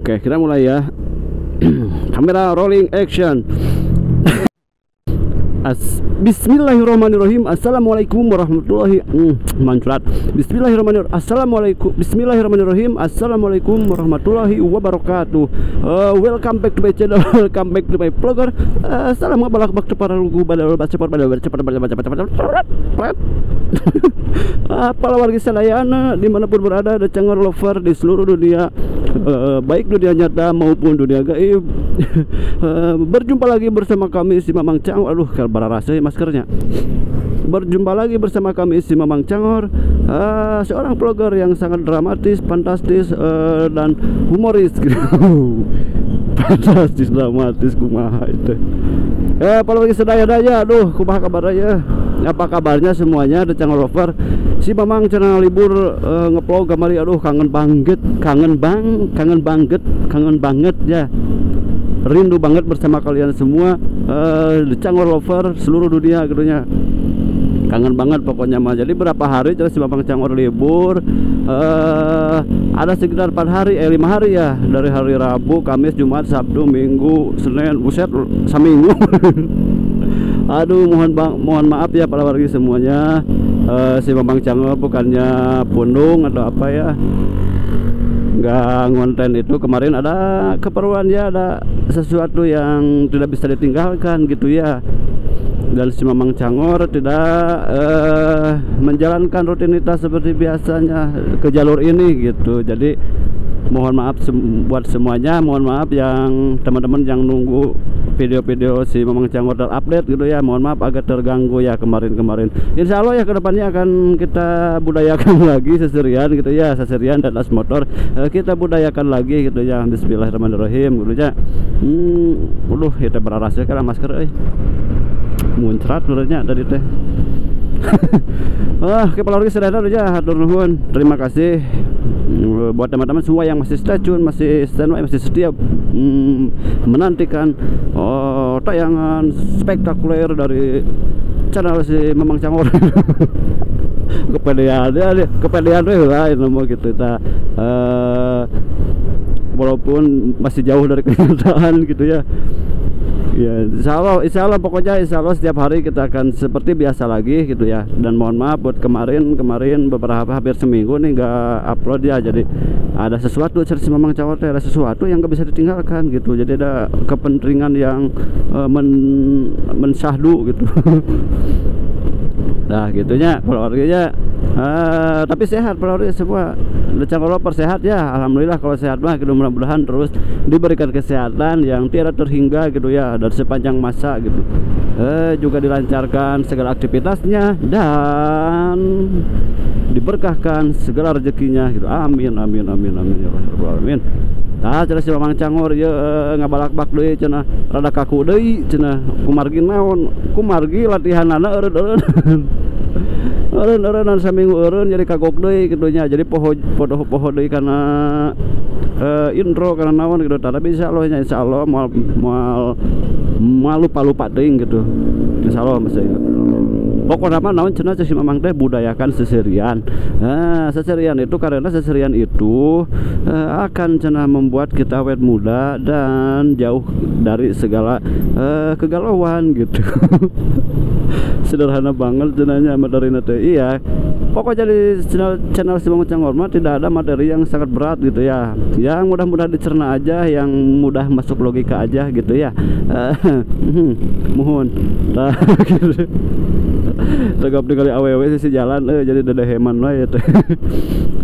Oke, kita mulai ya. Kamera rolling, action. Bismillahirrahmanirrahim. Assalamualaikum warahmatullahi mancrat. Bismillahirrahmanirrahim. Assalamualaikum. Bismillahirrahmanirrahim. Assalamualaikum warahmatullahi wabarakatuh. Welcome back to my channel. Welcome back to my vlogger. Salam ngabalak bak para lugu badal cepat badal cepat badal cepat cepat. Para warga sadayana dimanapun berada, ada Cangor lover di seluruh dunia, baik dunia nyata maupun dunia gaib. Berjumpa lagi bersama kami si Mamang Cangor. Aduh, bararasa maskernya. Berjumpa lagi bersama kami si Mamang Cangor, seorang vlogger yang sangat dramatis, fantastis, dan humoris. Fantastis, dramatis, kumaha itu. Para warga sadayana, aduh, kumaha kabarnya? Apa kabarnya semuanya, The Cangor Lover? Si Mamang channel libur ngevlog kamari, aduh kangen banget, kangen banget, kangen banget ya. Rindu banget bersama kalian semua, The Cangor Lover seluruh dunia gitu ya. Kangen banget pokoknya mah. Jadi berapa hari terus si Mamang Cangor libur, ada sekitar 4 hari, 5 hari ya, dari hari Rabu, Kamis, Jumat, Sabtu, Minggu, Senin, buset seminggu. Aduh, mohon maaf ya para warga semuanya. Si Mamang Cangor bukannya pundung atau apa ya, nggak ngonten itu kemarin ada keperluan ya, ada sesuatu yang tidak bisa ditinggalkan gitu ya. Dan si Mamang Cangor tidak menjalankan rutinitas seperti biasanya ke jalur ini gitu. Jadi mohon maaf buat semuanya, mohon maaf yang teman-teman yang nunggu video-video si Mamang Cangor terupdate gitu ya, mohon maaf agak terganggu ya kemarin-kemarin. Insya Allah ya kedepannya akan kita budayakan lagi seserian gitu ya, seserian dan as motor kita budayakan lagi gitu ya. Bismillahirrahmanirrahim gitu ya. Aduh, kita berarasnya karena masker muncrat menurutnya tadi teh. Wah, kepala warga sadayana ya, hatur nuhun. Terima kasih buat teman-teman semua yang masih stay tune, masih standby, masih setia menantikan tayangan spektakuler dari channel si Mamang Cangor. Kepedean ya, kepedean we lah nama gitu ta. Walaupun masih jauh dari kenyataan gitu ya. Ya, insya Allah pokoknya insya Allah setiap hari kita akan seperti biasa lagi gitu ya. Dan mohon maaf buat kemarin beberapa hampir seminggu nih nggak upload ya. Jadi ada sesuatu si Mamang Cangor, ada sesuatu yang nggak bisa ditinggalkan gitu. Jadi ada kepentingan yang mensahdu gitu. Nah gitunya keluarganya, tapi sehat keluarga semua. The Cangor Lover sehat ya, alhamdulillah. Kalau sehat mah gitu, mudah-mudahan terus diberikan kesehatan yang tiada terhingga gitu ya, dan sepanjang masa gitu. Juga dilancarkan segala aktivitasnya dan diberkahkan segala rezekinya gitu. Amin amin amin amin ya rabbal alamin. Tah cenah si Mamang Cangor ye ngabalak-bak deui cenah, rada kaku deui cenah, kumargi naon, kumargi latihanana eureun-eureun. Eureun-eureunan saminggu eureun jadi kagok deui kitu nya. Jadi poho deui kana intro kana naon gitu. Tapi insyaallah nya, insyaallah moal moal lupa-lupa teuing gitu. Insyaallah masih. Pokoknya mah naon cenah si Mamang teh budayakan seserian. Nah, seserian itu karena seserian itu akan cenah membuat kita awet muda dan jauh dari segala kegalauan gitu. Sederhana banget cenahnya materina teh. Iya. Pokoknya di channel si Mamang Cangor mah tidak ada materi yang sangat berat gitu ya. Yang mudah-mudah dicerna aja, yang mudah masuk logika aja gitu ya. Mohon. Tah gitu. Tegap dikali awewe sisi jalan jadi dedeheman lah ya teh.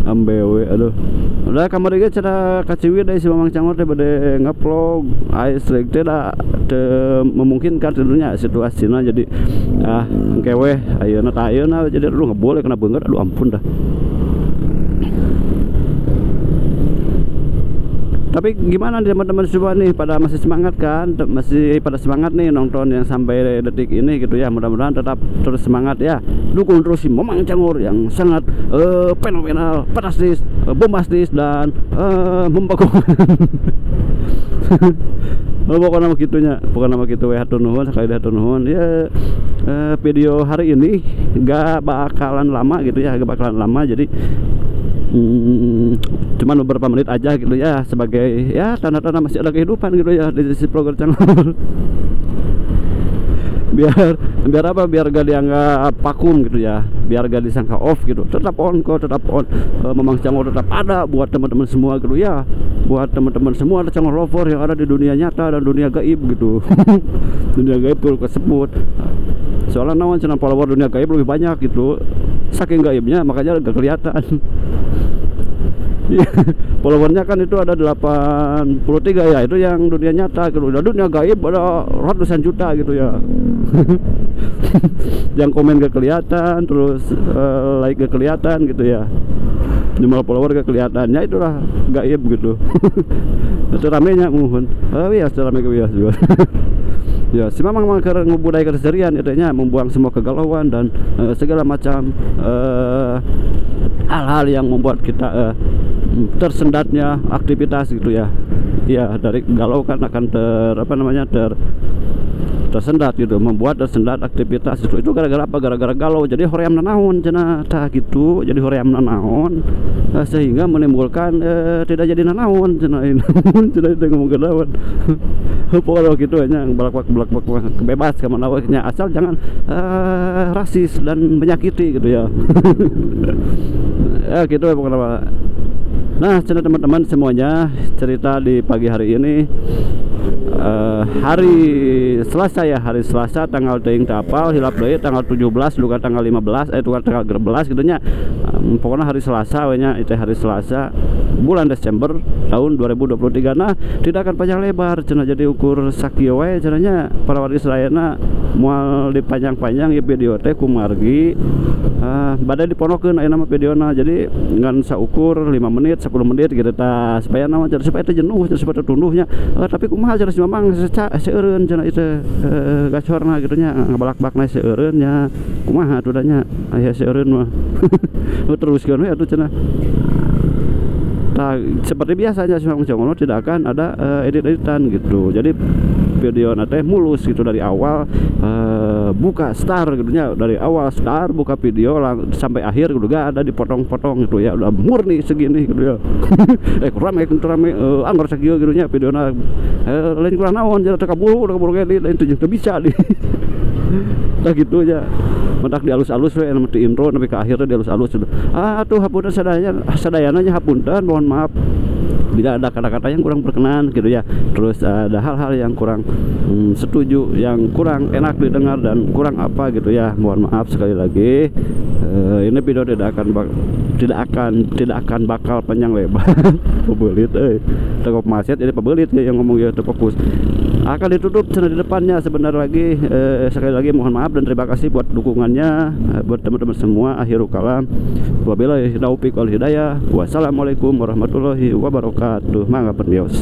Ambewe aduh. Udah kamari ge cenah ka Ciwidey si Mamang Cangor teh bade ngevlog ais rek teh da teu memungkinkan tentunya situasina, jadi engke we ayeuna tah ayeuna jadi aduh ngeboleh kena beungeut, aduh ampun dah. Tapi gimana nih teman-teman semua nih, pada masih semangat kan? Masih pada semangat nih nonton yang sampai detik ini gitu ya. Mudah-mudahan tetap terus semangat ya. Dukung terus si Mamang Cangor yang sangat fenomenal, fantastis, bombastis dan membagongkan. Oh, pokoknya nama gitunya, pokoknya nama gitu we, hatur nuhun sekali hatur nuhun ya. Video hari ini gak bakalan lama gitu ya, gak bakalan lama. Jadi Cuman beberapa menit aja gitu ya, sebagai ya tanda-tanda masih ada kehidupan gitu ya di sisi vlogger Cangor. Biar apa, biar gak dianggap vakum gitu ya, biar gak disangka off gitu. Tetap on kok, tetap on. Mamang Cangor tetap ada buat teman-teman semua gitu ya, buat teman-teman semua ada Cangor lover yang ada di dunia nyata dan dunia gaib gitu. Dunia gaib tuh kesebut soalnya nawan cenah follower dunia gaib lebih banyak gitu, saking gaibnya makanya gak kelihatan. Followernya kan itu ada 83 ya, itu yang dunia nyata gitu. Udah dunia gaib ada ratusan juta gitu ya. Yang komen gak kelihatan, terus like gak kelihatan gitu ya, jumlah follower gak kelihatannya, itulah gaib gitu. Itu ramenya mohon. Oh iya, rame ke juga. Ya, si Mamang mangker ngubudai keserian itu nya, membuang semua kegalauan dan segala macam hal-hal yang membuat kita tersendatnya aktivitas gitu ya. Ya, dari galau kan akan tersendat gitu, membuat tersendat aktivitas itu. Itu gara-gara apa? Gara-gara galau. Jadi hoream nanaon cenah tah gitu. Jadi hoream nanaon sehingga menimbulkan tidak jadi nanaon cenah ini. Cenah itu ngomong naon. Pokoknya gitu nya belak-belak bebas ka mana we nya, asal jangan rasis dan menyakiti gitu ya. Ya gitu ya pokoknya. Nah, cerita teman-teman semuanya, cerita di pagi hari ini, hari Selasa ya, hari Selasa tanggal teuing teu apal hilap deui tanggal 17 duka tanggal 15 duka tanggal 13 gitu nya. Pokoknya hari Selasa we nya, itu hari Selasa bulan Desember tahun 2023. Nah, tidak akan panjang lebar cenah, jadi ukur sakieu we cenah nya para wargi sadayana, moal dipanjang-panjang ieu video teh kumargi badai diponokeun ayeuna mah videona, jadi ngan saukur 5 menit 10 menit gitu tah, supaya naon cenah, supaya teu jenuh, supaya teu tunduhnya. Tapi kumaha cenah si Mamang seureun cenah itu gacorna gitu nya, ngabalak-balakna seureun nya, kumaha atuh da nya aya seureun mah. Teruskeun we atuh cenah. Nah, seperti biasanya si Mamang Cangor tidak akan ada edit-editan gitu. Jadi video teh mulus gitu dari awal, buka start gitu nya, dari awal start buka video sampai akhir gitu, gak ada dipotong-potong gitu ya, udah murni segini gitu ya. Rame rame anggar sakieu gitu nya videona, lain kurang naon jadi teu kaburu ngedit, lain teu bisa di. Tah gitu ya. Mentak dialus-alus we anu di intro nepi ka akhirnya dialus-alus sudah. Ah atuh hapunten sadayana nya, hapunten, mohon maaf bila ada kata-kata yang kurang berkenan gitu ya. Terus ada hal-hal yang kurang setuju, yang kurang enak didengar dan kurang apa gitu ya. Mohon maaf sekali lagi. Ini video tidak akan bakal panjang lebar. Pebelit euy. Tekop macet jadi pebelit ya yang ngomong ya terfokus. Akan ditutup channel di depannya sebentar lagi. Sekali lagi mohon maaf dan terima kasih buat dukungannya, buat teman-teman semua. Akhirul kalam, wabillahi taufiq wal hidayah. Wassalamualaikum warahmatullahi wabarakatuh. Mangga permios.